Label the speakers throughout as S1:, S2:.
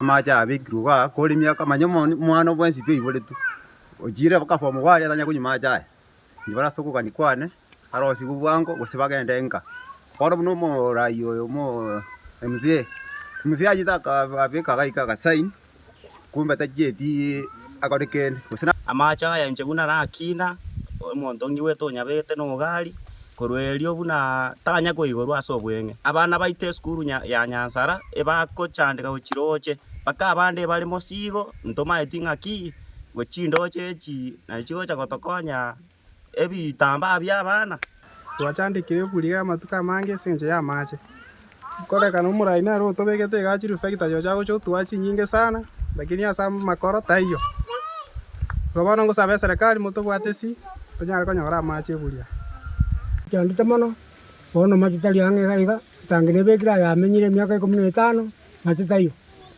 S1: Amache abekirwe igaa kore emiaka manya omwana bwensi pi oiboretwe, ochire mpaka form one atanya konywa mache aya, inche bare ase okogania kwane, arosigwe bwango gose bagende nka. Bono buna omorai oyo omoo mca, mca achete akabeka iga iga agasign. Kumbe tachieti akore kende, gose na.
S2: Amache aya inche buna nakina, omonto ng'igwete onyabete nogari, korwa erio buna tanya koigorwa ase obweng'e. Abana baito esukuru nya ya Nyansara ebagochandeka gochia roche, mpaka abande ebare mosigo, ntomaeti ng'aki, chindoche echi nachi chigocha gotokonya. ebitambaa bi'abana.
S3: Twachandekire eburi amatuko amange ase engencho y'amache. Nkorekana omorai nere otobegete igaa chireflector chirochio agocha gotoa chinyinge sana, lakini ase amakoro taiyo. Igo bono ngosaba eserekari motobwate esi, tonyare konyora amache eburi aya.
S4: Chandete mono, bono mache tari ang'e iga iga, etangi nebekire aye amenyire emiaka ikomi na etano, mache taiyo.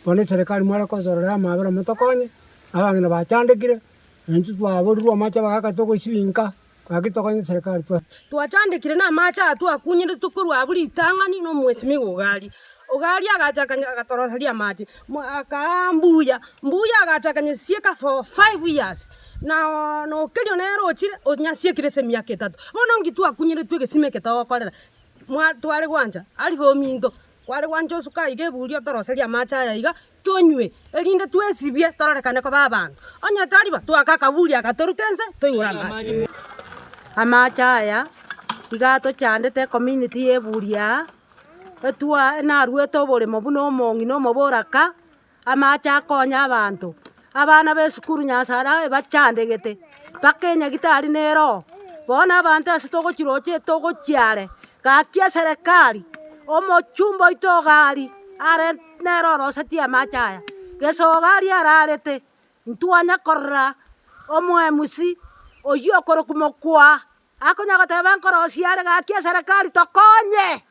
S4: Bono eserekari mware kosorora amabera motokonye, abang'ina bachandekire. Intwe twaborirwe amache abagaka togosibinka, gaki tokonye eserekari twa.
S5: Twachandekire namache aya twakunyire tokorwa abwo ritang'ani na omwesimigwa Ogari. Ogari agacha akanya agatoroseria amache, mo akaa mbuya, mbuya agacha akanyesieka for five years, na na okerio nere ochire onyasiekire ase emiaka etato. Bono nki twakunyeretwe egesima eke togokorera, mwa tware gwancha alifu ominto, kware gwancha osuke aiga eburi otoroserie amache aya iga, Tonywe, erinde twesibie tororekane koba abanto. Onye tari bo, twake akaburi aka torute inse, toigure amache.
S6: Amache aya iga atochandete ecommunity ya eburi aa, etwa naruete oboremo buna omong'ina omoboraka, amache akonya abanto, abana ba esukuru Nyasae ebachandegete, mpaka enyagitari nere oo, bono abanto ase togochiroche togochia are, gaki eserekari, omochumba oito iga aria, are. Nere orosetie amache aya, gesogo aria ararete, ntwanya korora omoemusi oyio okorokwa mokwaa, akonya goteba nkorosia are gaki eserekari tokonye.